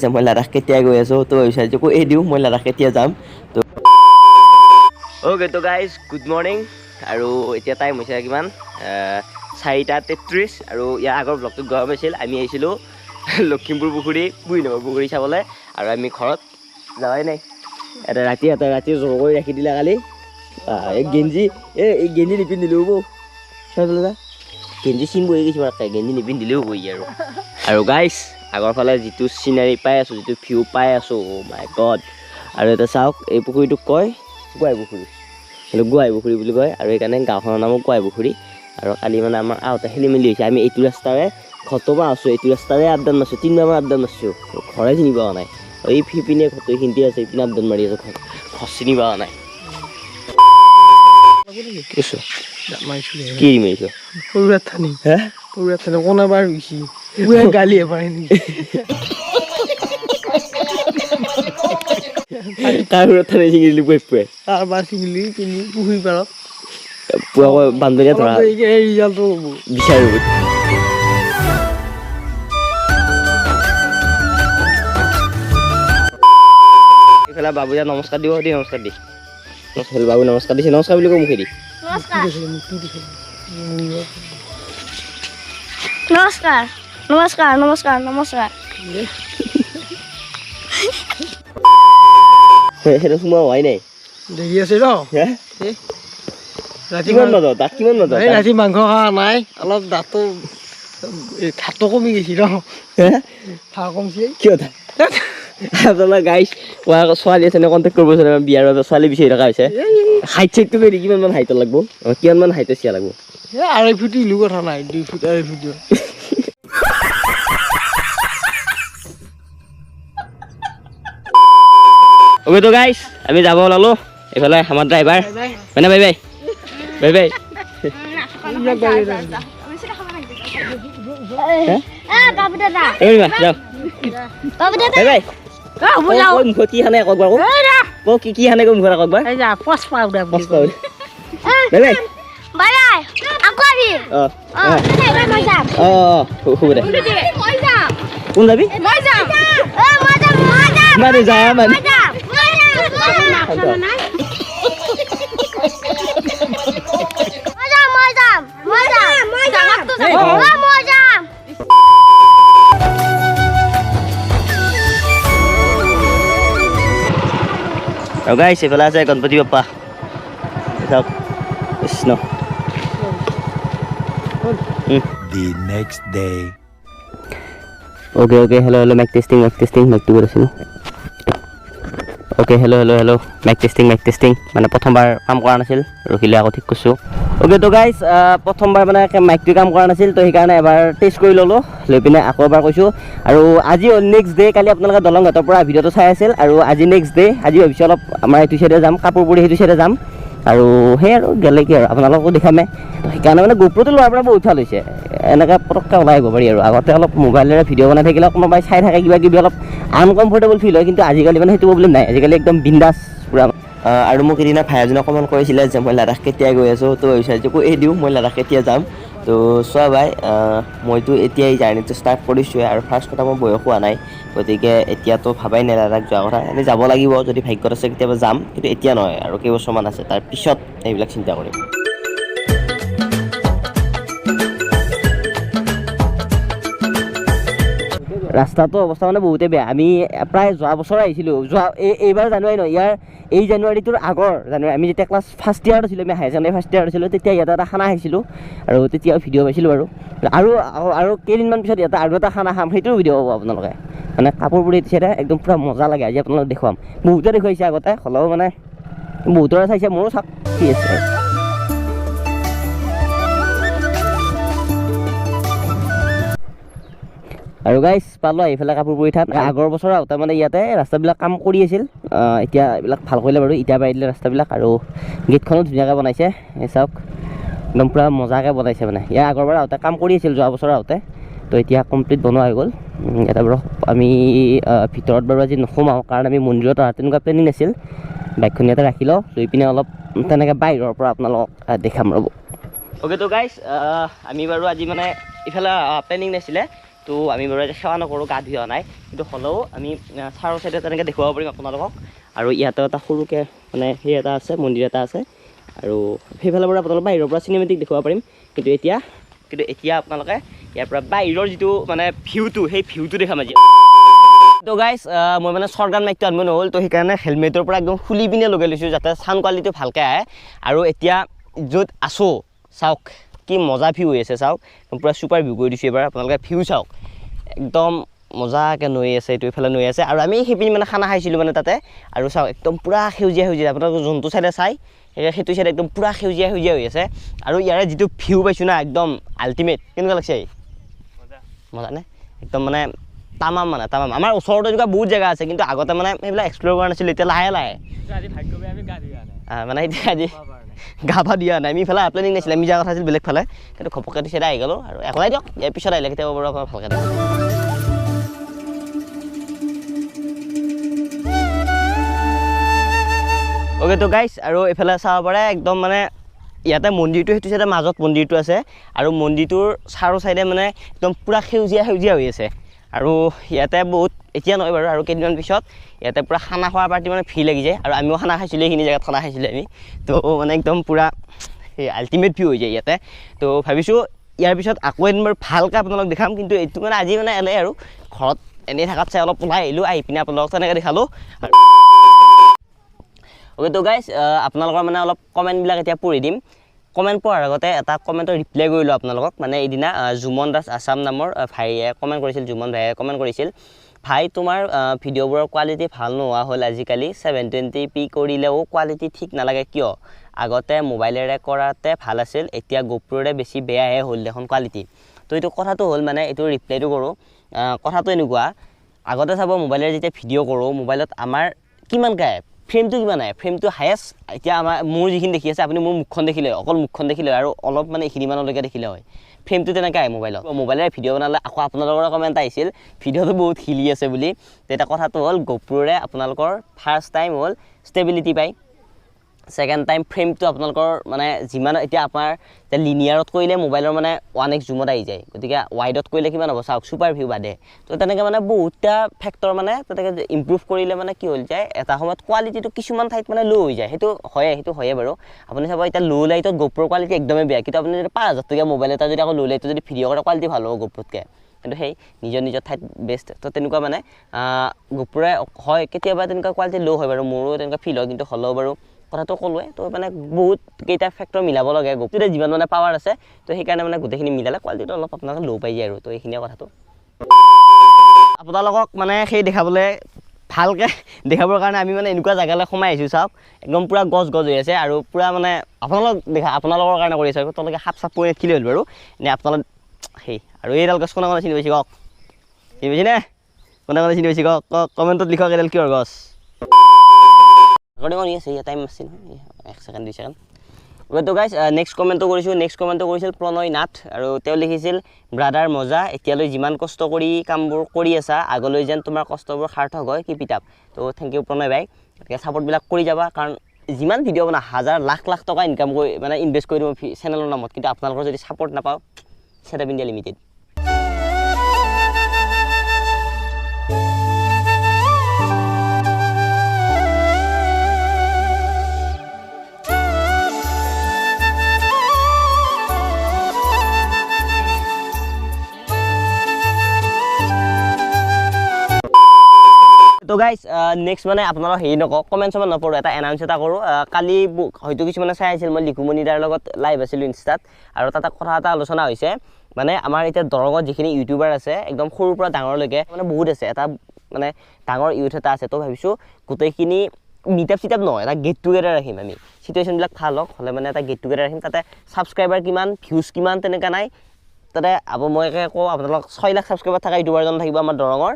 মই লাডাখ কেতিয়া গৈ আছোঁ, তো ভাবিছোঁ আজি কৈয়ে দিওঁ মই লাডাখ কেতিয়া যাম। তো অ'কে, তো গাইজ গুড মৰ্ণিং। আৰু এতিয়া টাইম হৈছে কিমান, 4:33। আৰু ইয়াৰ আগৰ ব্লগটোত গৰম হৈছিল, আমি আহিছিলোঁ লখিমপুৰ পুখুৰী, বুঢ়ী নম্বৰ পুখুৰী চাবলৈ। আৰু আমি ঘৰত যোৱাই নাই, এটা ৰাতি জোৰ কৰি ৰাখি দিলে কালি। এই গেঞ্জি, এই গেঞ্জি নিপিন্ধিলেও হ'ব, চাই পেলাই গেঞ্জি চিন বহি গৈছে, মানে গেঞ্জি নিপিন্ধিলেও হ'ব আৰু। আৰু গাইজ আগৰ ফালে যিটো চিনাৰী পাই আছোঁ, যিটো ভিউ পাই আছোঁ, অ' মাই গড। আৰু এটা চাওক, এই পুখুৰীটোক কয় গুৱাই পুখুৰী, সেইটো গুৱাই পুখুৰী বুলি কয়। আৰু সেইকাৰণে গাঁওখনৰ নামো গুৱাই পুখুৰী। আৰু কালি মানে আমাৰ আহোঁতে খেলি মেলি হৈছে, আমি এইটো ৰাস্তাৰে ঘৰটোৰ পৰা আছোঁ, এইটো ৰাস্তাৰে আপডাউন মাৰিছোঁ, তিনিবাৰমান আপডাউন মাৰিছোঁ, ঘৰে চিনি পোৱা নাই। এই সিপিনে ঘৰটো এইখিনিতে আছে, এইপিনে আপডাউন মাৰি আছোঁ, ঘৰ চিনি পোৱা নাই। কি মাৰিছ? সৰু থানি কোনাবাৰ ৰুইছি, গালিয়ে পাৰে নেকি? কাৰ থানি ছিঙিলি? পুৱাই তাৰ পৰা ছিঙিলি কিনি পুখুৰী পাৰত পুৱা বানপানীয়ে ধৰা ৰিজাল্টটো বিচাৰো। এইফালে বাবুজা নমস্কাৰ দিব, দি নমস্কাৰ দি, বাবু নমস্কাৰ দিছে, নমস্কাৰ বুলি কওঁ মুখেদি। নমস্কাৰ নমস্কাৰ নমস্কাৰ নমস্কাৰ। সেইটো সোমোৱা হোৱাই নাই, দেৰি আছে ৰ। ৰাতি কিমান বজাত দাঁত, কিমান বজাত? ৰাতি মাংস খোৱা নাই, অলপ দাঁতটো ঠাটো কমি গৈছে ৰ, ঠাৰ কমছে। কিয় আপোনালোক গাইছ ছোৱালী আছে কণ্টেক্ট কৰিব, বিয়াৰ বাবে ছোৱালী বিচাৰি থকা হৈছে। হাইট চাইটটো কৰি কিমানমান হাইটৰ লাগব, কিমানমান হাইটৰ চিয়া লাগব? 2.5 ফুট ইলো কথা নাই, 2 ফুট 2.5 ফুট। অ'কে, তো গাইছ আমি যাব ওলালো। এইফালে আমাৰ ড্ৰাইভাৰ মানে bye bye bye bye. Bye bye. মুখত কি সানে একবাৰ ক, কি কি সানে মুখত একবাৰ? Bye bye. অঁ হ'ব দে। কোন যাবি? মানে যা মানে। আৰু গাইছ এইফালে আছে গণপতি বাপ্পা, চাওক Krishna. The next day. Okay okay, hello hello, mic testing, mic testing, মাইকটো ক'ত আছিল? Okay, hello hello hello, mic testing, mic testing. মানে প্ৰথমবাৰ কাম কৰা নাছিল, ৰখিলে আকৌ ঠিক কৰিছোঁ। অ'কে, তো গাইজ প্ৰথমবাৰ মানে মাইকটোৱে কাম কৰা নাছিল, তো সেইকাৰণে এবাৰ টেষ্ট কৰি ল'লোঁ, লৈ পিনে আকৌ এবাৰ কৈছোঁ। আৰু আজি নেক্সট ডে, কালি আপোনালোকে দলংঘাটৰ পৰা ভিডিঅ'টো চাই আছিল, আৰু আজি নেক্সট ডে। আজি ভাবিছোঁ অলপ আমাৰ এইটো চাইডে যাম, কাপোৰপুৰি সেইটো চাইডে যাম। আৰু সেই আৰু গেলে কি আৰু আপোনালোকো দেখামে। তো সেইকাৰণে মানে গোপ্ৰটো লোৱাৰ পৰা বহুত ভাল হৈছে, এনেকৈ পটককৈ ওলাই আহিব পাৰি। আৰু আগতে অলপ মোবাইলেৰে ভিডিঅ' বনাই থাকিলে কোনোবাই চাই থাকে, কিবা কিবি অলপ আনকমফৰ্টেবল ফিল হয়, কিন্তু আজিকালি মানে সেইটো প্ৰব্লেম নাই, আজিকালি একদম বিন্দাছ পূৰা। আৰু মোক এদিনা ভাই এজনে কমেণ্ট কৰিছিলে যে মই লাডাখ কেতিয়া গৈ আছোঁ, তো ভাবিছোঁ আজি কৈয়ে দিওঁ মই লাডাখ কেতিয়া যাম। তো চোৱা ভাই, মইতো এতিয়া এই জাৰ্ণিটো ষ্টাৰ্ট কৰিছোঁৱে, আৰু ফাৰ্ষ্ট কথা মই বয়স হোৱা নাই, গতিকে এতিয়াতো ভাবাই নাই লাডাখ যোৱাৰ কথা। এনেই যাব লাগিব, যদি ভাগ্যত আছে কেতিয়াবা যাম, কিন্তু এতিয়া নহয়, আৰু কেইবছৰমান আছে তাৰপিছত এইবিলাক চিন্তা কৰিম। ৰাস্তাটোৰ অৱস্থা মানে বহুতেই বেয়া। আমি প্ৰায় যোৱা বছৰ আহিছিলোঁ, যোৱা এইবাৰ জানুৱাৰী নহয়, ইয়াৰ এই জানুৱাৰীটোৰ আগৰ জানুৱাৰী, আমি যেতিয়া ক্লাছ ফাৰ্ষ্ট ইয়াৰত আছিলোঁ, আমি হায়াৰ ছেকেণ্ডেৰী ফাৰ্ষ্ট ইয়াৰত আছিলোঁ, তেতিয়া ইয়াতে এটা খানা খাইছিলোঁ আৰু তেতিয়া ভিডিঅ' পাইছিলোঁ বাৰু। আৰু আৰু কেইদিনমান পিছত ইয়াতে আৰু এটা খানা খাম, সেইটোও ভিডিঅ' পাব আপোনালোকে। মানে কাপোৰবোৰ এতিয়া একদম পূৰা মজা লাগে, আজি আপোনালোক দেখুৱাম। বহুতে দেখুৱাইছে আগতে, হ'লেও মানে বহুতৰে চাইছে, মোৰো চাওক কি আছে। আৰু গাইজ পালোঁ আহি পেলাই কাপোৰ পৰি থান। আগৰ বছৰ আহোঁতে মানে ইয়াতে ৰাস্তাবিলাক কাম কৰি আছিল, এতিয়া এইবিলাক ভাল কৰিলে বাৰু, ইটা পাৰি দিলে ৰাস্তাবিলাক। আৰু গেটখনো ধুনীয়াকৈ বনাইছে, এই চাওক একদম পূৰা মজাকৈ বনাইছে। মানে ইয়াৰ আগৰবাৰ আহোঁতে কাম কৰি আছিল, যোৱা বছৰ আহোঁতে, তো এতিয়া কমপ্লিট বনোৱা হৈ গ'ল। ইয়াতে বাৰু আমি ভিতৰত বাৰু আজি নোসোমাওঁ, কাৰণ আমি মন্দিৰত অহা তেনেকুৱা প্লেনিং নাছিল। বাইকখন ইয়াতে ৰাখি লওঁ, লৈ পিনে অলপ তেনেকৈ বাহিৰৰ পৰা আপোনালোকক দেখাম ৰ'ব। অ'কে, তো গাইজ আমি বাৰু আজি মানে ইফালে প্লেনিং নাছিলে, তো আমি বাৰু এতিয়া সেৱা নকৰোঁ, গা ধুই অহা নাই, কিন্তু হ'লেও আমি চাৰো চাইডে তেনেকৈ দেখুৱাব পাৰিম আপোনালোকক। আৰু ইয়াতে এটা সৰুকৈ মানে সেই এটা আছে, মন্দিৰ এটা আছে, আৰু সেইফালৰ পৰা আপোনালোক বাহিৰৰ পৰা চিনেমেটিক দেখুৱাব পাৰিম। কিন্তু এতিয়া আপোনালোকে ইয়াৰ পৰা বাহিৰৰ যিটো মানে ভিউটো, সেই ভিউটো দেখাম আজি। তো গাইজ মই মানে শ্বৰ্টগান মাইকটো আনিব নহ'ল, তো সেইকাৰণে হেলমেটৰ পৰা একদম খুলি পিনে লগাই লৈছোঁ যাতে চাউণ্ড কোৱালিটিটো ভালকৈ আহে। আৰু এতিয়া য'ত আছোঁ চাওক কি মজা ভিউ হৈ আছে, চাওক পূৰা ছুপাৰ ভিউ কৰি দিছোঁ। এইবাৰ আপোনালোকে ভিউ চাওক, একদম মজাকৈ নৈ আছে, এইটো এইফালে নৈ আছে। আৰু আমি সেইপিনি মানে খানা খাইছিলোঁ মানে তাতে। আৰু চাওক একদম পূৰা সেউজীয়া সেউজীয়া, আপোনালোকে যোনটো চাইডে চাই সেইটো চাইডে একদম পূৰা সেউজীয়া সেউজীয়া হৈ আছে। আৰু ইয়াৰে যিটো ভিউ পাইছোঁ না, একদম আল্টিমেট। কেনেকুৱা লাগছে? মজা নে? একদম মানে তামাম, মানে তামাম। আমাৰ ওচৰতে এনেকুৱা বহুত জেগা আছে, কিন্তু আগতে মানে সেইবিলাক এক্সপ্ল'ৰ কৰা নাছিলোঁ। এতিয়া লাহে লাহে মানে এতিয়া আজি গা পা দিয়া নাই, আমি ইফালে প্লেনিং নাছিলে, আমি যোৱা কথা আছিল বেলেগ ফালে, কিন্তু ঘপককৈ চাইডে আহি গ'লোঁ। আৰু একো নাই দিয়ক, ইয়াৰ পিছত আহিলে কেতিয়াবা বাৰু আপোনাৰ ভালকৈ দিয়ক। অ'কে তো গাইজ, আৰু এইফালে চাব পাৰে একদম মানে ইয়াতে মন্দিৰটো, সেইটো চাইডে মাজত মন্দিৰটো আছে, আৰু মন্দিৰটোৰ চাৰো চাইডে মানে একদম পূৰা সেউজীয়া সেউজীয়া হৈ আছে। আৰু ইয়াতে বহুত এতিয়া নহয় বাৰু, আৰু কেইদিনমান পিছত ইয়াতে পূৰা খানা খোৱাৰ পাৰ্টি মানে ভিৰ লাগি যায়। আৰু আমিও খানা খাইছিলোঁ, এইখিনি জেগাত খানা খাইছিলোঁ আমি। তো মানে একদম পূৰা সেই আল্টিমেট ভিউ হৈ যায় ইয়াতে। তো ভাবিছোঁ ইয়াৰ পিছত আকৌ এদিন বাৰু ভালকৈ আপোনালোক দেখাম, কিন্তু এইটো মানে আজি মানে এনেই আৰু ঘৰত এনেই থকাত চাই অলপ ওলাই আহিলোঁ, আহি পিনে আপোনালোকক তেনেকৈ দেখালোঁ। অ'কে তো গাইজ আপোনালোকৰ মানে অলপ কমেণ্টবিলাক এতিয়া পঢ়ি দিম। কমেণ্ট পোৱাৰ আগতে এটা কমেণ্টৰ ৰিপ্লাই কৰিলোঁ আপোনালোকক। মানে এইদিনা জুমন দাস আছাম নামৰ ভাইয়ে কমেণ্ট কৰিছিল, জুমন ভাইয়ে কমেণ্ট কৰিছিল, ভাই তোমাৰ ভিডিঅ'বোৰৰ কোৱালিটি ভাল নোহোৱা হ'ল আজিকালি, 720p কৰিলেও কোৱালিটি ঠিক নালাগে কিয়? আগতে মোবাইলেৰে কৰাতে ভাল আছিল, এতিয়া গোপ্ৰ'ৰে বেছি বেয়াহে হ'ল দেখোন কোৱালিটি। তো এইটো কথাটো হ'ল মানে এইটো ৰিপ্লাইটো কৰোঁ, কথাটো এনেকুৱা, আগতে চাব মোবাইলেৰে যেতিয়া ভিডিঅ' কৰোঁ, মোবাইলত আমাৰ কিমানকৈ আহে, ফ্ৰেমটো কিমান আহে, ফ্ৰেমটো হায়েষ্ট এতিয়া আমাৰ মোৰ যিখিনি দেখি আছে, আপুনি মোৰ মুখখন দেখিলে, অকল মুখখন দেখিলে আৰু অলপ মানে এইখিনিমানলৈকে দেখিলে হয়, ফ্ৰেমটো তেনেকৈ আহে মোবাইলত। মোবাইলেৰে ভিডিঅ' বনালে আকৌ আপোনালোকৰ কমেণ্ট আহিছিল ভিডিঅ'টো বহুত হিলি আছে বুলি। তেতিয়া কথাটো হ'ল গোপ্ৰ'ৰে আপোনালোকৰ ফাৰ্ষ্ট টাইম হ'ল ষ্টেবিলিটি পায়, ছেকেণ্ড টাইম ফ্ৰেমটো আপোনালোকৰ মানে যিমান এতিয়া আপোনাৰ এতিয়া লিনিয়াৰত কৰিলে মোবাইলৰ মানে 1x জুমত আহি যায়, গতিকে ৱাইডত কৰিলে কিমান হ'ব চাওক, ছুপাৰ ভিউ বাদে। তো তেনেকৈ মানে বহুতটা ফেক্টৰ মানে তেনেকৈ ইম্প্ৰুভ কৰিলে মানে কি হ'ল যায়, এটা সময়ত কোৱালিটিটো কিছুমান ঠাইত মানে ল' হৈ যায়, সেইটো হয়ে বাৰু। আপুনি চাব এতিয়া ল' লাইটত গোপ্ৰ'ৰ কোৱালিটি একদমেই বেয়া, কিন্তু আপুনি যদি 5000 টকীয়া মোবাইল এটা যদি আকৌ ল' লাইটত যদি ভিডিঅ' কৰে কোৱালিটি ভাল হ'ব গোপ্ৰ'তকৈ, কিন্তু সেই নিজৰ নিজৰ ঠাইত বেষ্ট। তো তেনেকুৱা মানে গোপ্ৰ'ৰে হয় কেতিয়াবা তেনেকুৱা কোৱালিটি ল' হয় বাৰু, মোৰো তেনেকুৱা ফিল হয়, কিন্তু হ'লেও বাৰু কথাটো ক'লোৱে। তো মানে বহুত কেইটা ফেক্টৰ মিলাব লাগে, গোপ্ৰ'তে যিমান মানে পাৱাৰ আছে, তো সেইকাৰণে মানে গোটেইখিনি মিলালে কোৱালিটিটো অলপ আপোনালোকে ল' পাই যায় আৰু। তো এইখিনিয়ে কথাটো আপোনালোকক মানে সেই দেখাবলৈ, ভালকৈ দেখাবৰ কাৰণে আমি মানে এনেকুৱা জেগালৈ সোমাই আহিছোঁ। চাওক একদম পূৰা গছ গছ হৈ আছে, আৰু পূৰা মানে আপোনালোক দেখা আপোনালোকৰ কাৰণে কৰি আছোঁ, তলকে সাপ চাপ পৰি নাথাকিলে হ'ল বাৰু, এনেই আপোনালোক সেই। আৰু এইডাল গছ কোনে কোনে চিনি পাইছে কওক, চিনি পাইছেনে? কোনে কোনে চিনি পাইছে কওক, কওক কমেণ্টত লিখক এইডাল কিহৰ গছ। ৰেকৰ্ডিং কৰি আছে, ইয়াত টাইম আছে নহয়, 1 ছেকেণ্ড 2 ছেকেণ্ড। তো গাইজ নেক্সট কমেণ্টটো কৰিছোঁ, নেক্সট কমেণ্টটো কৰিছিল প্ৰণয় নাথ, আৰু তেওঁ লিখিছিল, ব্ৰাদাৰ মজা, এতিয়ালৈ যিমান কষ্ট কৰি কামবোৰ কৰি আছা, আগলৈ যেন তোমাৰ কষ্টবোৰ সাৰ্থক হয়, কি পিতাপ। তো thank U প্ৰণয় ভাই, গতিকে ছাপৰ্টবিলাক কৰি যাবা, কাৰণ যিমান ভিডিঅ' বনাওঁ হাজাৰ লাখ লাখ টকা ইনকাম কৰি মানে ইনভেষ্ট কৰি দিওঁ চেনেলৰ নামত, কিন্তু আপোনালোকৰ যদি ছাপৰ্ট নাপাওঁ, ছেটআপ ইণ্ডিয়া লিমিটেড। তো গাইজ নেক্সট মানে আপোনালোক হেৰি নকওঁ, কমেণ্ট চমেণ্ট নপঢ়োঁ, এটা এনাউন্স এটা কৰোঁ। কালি হয়তো কিছুমানে চাই আছিল, মই লিকুমণি দাৰ লগত লাইভ আছিলোঁ ইনষ্টাত, আৰু তাতে কথা এটা আলোচনা হৈছে। মানে আমাৰ এতিয়া দৰঙত যিখিনি ইউটিউবাৰ আছে, একদম সৰুৰ পৰা ডাঙৰলৈকে মানে বহুত আছে, এটা মানে ডাঙৰ ইউথ এটা আছে। তো ভাবিছোঁ গোটেইখিনি মিট আপ চিট আপ নহয়, এটা গেট টুগেডাৰ ৰাখিম আমি। চিটুৱেশ্যনবিলাক ভাল হওক হ'লে মানে এটা গেট টুগেডাৰ ৰাখিম, তাতে ছাবস্ক্ৰাইবাৰ কিমান, ভিউজ কিমান তেনেকুৱা নাই। তাতে মই কওঁ আপোনালোক 6 লাখ ছাবস্ক্ৰাইবাৰ থকা ইউটিউবাৰজন থাকিব আমাৰ দৰঙৰ,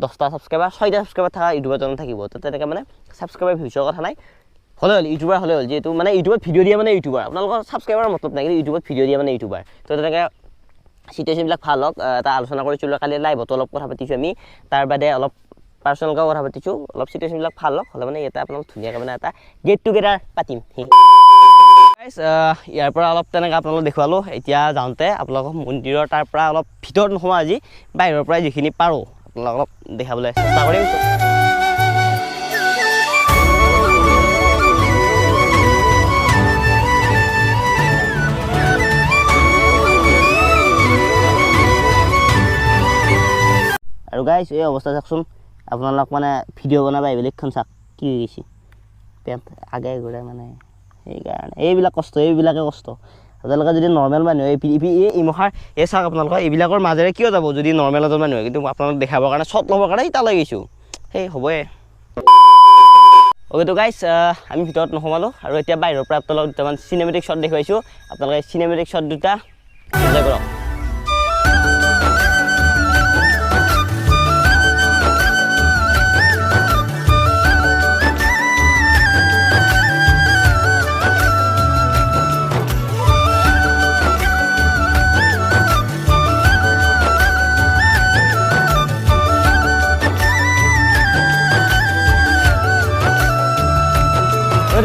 10টা ছাবস্ক্ৰাইবাৰ, 6টা ছাবস্ক্ৰাইবাৰ থকা ইউটিউবাৰজন থাকিব। তো তেনেকৈ মানে ছাবস্ক্ৰাইবাৰ ভিউজৰ কথা নাই, হ'লে হ'ল ইউটিউবাৰ হ'লে হ'ল, যিহেতু মানে ইউটিউবত ভিডিঅ' দিয়া মানে ইউটিউবাৰ, আপোনালোকৰ ছাবস্ক্ৰাইবাৰৰ মতলব নাই, কিন্তু ইউটিউবত ভিডিঅ' দিয়া মানে ইউটিউবাৰ। তো তেনেকৈ চিটুৱেশ্যনবিলাক ভাল হওক, এটা আলোচনা কৰিছিলোঁ কালি লাইভতো অলপ কথা পাতিছোঁ আমি, তাৰ বাদে অলপ পাৰ্চনেলকৈও কথা পাতিছোঁ, অলপ চিটুৱেশ্যনবিলাক ভাল হওক হ'লে মানে ইয়াতে আপোনালোক ধুনীয়াকৈ মানে এটা গেট টুগেডাৰ পাতিম। গাইছ, ইয়াৰ পৰা অলপ তেনেকৈ আপোনালোক দেখুৱালোঁ। এতিয়া যাওঁতে আপোনালোকক মন্দিৰৰ তাৰ পৰা অলপ ভিতৰত নোসোমাওঁ, আজি বাহিৰৰ পৰাই যিখিনি পাৰোঁ আপোনালোকক অলপ দেখাবলৈ চেষ্টা কৰিম। আৰু গাইছ, এই অৱস্থা চাওকচোন আপোনালোক, মানে ভিডিঅ' বনাব এইবিলাকখন চাওক কি হৈ গৈছে, পেণ্ট আগে ঘূৰাই, মানে সেইকাৰণে এইবিলাক কষ্ট, এইবিলাকে কষ্ট। আপোনালোকে যদি নৰ্মেল মানুহ এই এই ইমখাৰ এই চাওক, আপোনালোকৰ এইবিলাকৰ মাজেৰে কিয় যাব যদি নৰ্মেল এজন মানুহ হয়? কিন্তু আপোনালোক দেখাবৰ কাৰণে, শ্বট ল'বৰ কাৰণে তালৈ গৈছোঁ, সেই হ'বই। অ'কে, তো গাইছ, আমি ভিতৰত নোসোমালোঁ আৰু এতিয়া বাহিৰৰ পৰা আপোনালোক দুটামান চিনেমেটিক শ্বট দেখুৱাইছোঁ। আপোনালোকে চিনেমেটিক শ্বট দুটা এনজয় কৰক।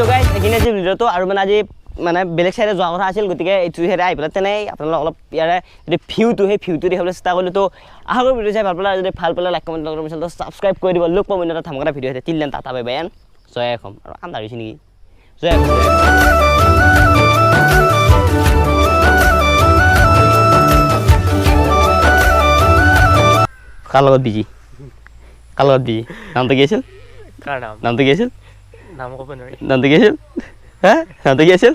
তো গাইছ, এইখিনি আছিল ভিডিঅ'টো। আৰু মানে আজি মানে বেলেগ চাইডে যোৱা কথা আছিল, গতিকে এইটো চাইডে আহি পেলাই তেনেই আপোনালোক অলপ ইয়াৰে যদি ভিউটো, সেই ভিউটো দেখাবলৈ চেষ্টা কৰিলোঁ। তো আশা কৰোঁ ভিডিঅ' চাই ভাল পালে। যদি ভাল পালে লাইক, কমেণ্ট, চেনেলটো ছাবস্ক্ৰাইব কৰি দিব। লগ পাম অন্য এটা ধামাকা video'. Till then tata, bye bye and Jay Assam. আৰু আন্ধাৰ হৈছে নেকি? জয় অসম, জয় অসম। কাৰ লগত বিজি? কাৰ লগত বিজি? নামটো কি আছিল? কাৰ নাম? নামটো কি আছিল? নাম ক'ব নোৱাৰি। নামটো কি আছিল? হা, নামটো কি আছিল?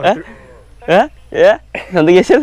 হা, এ নামটো কি আছিল?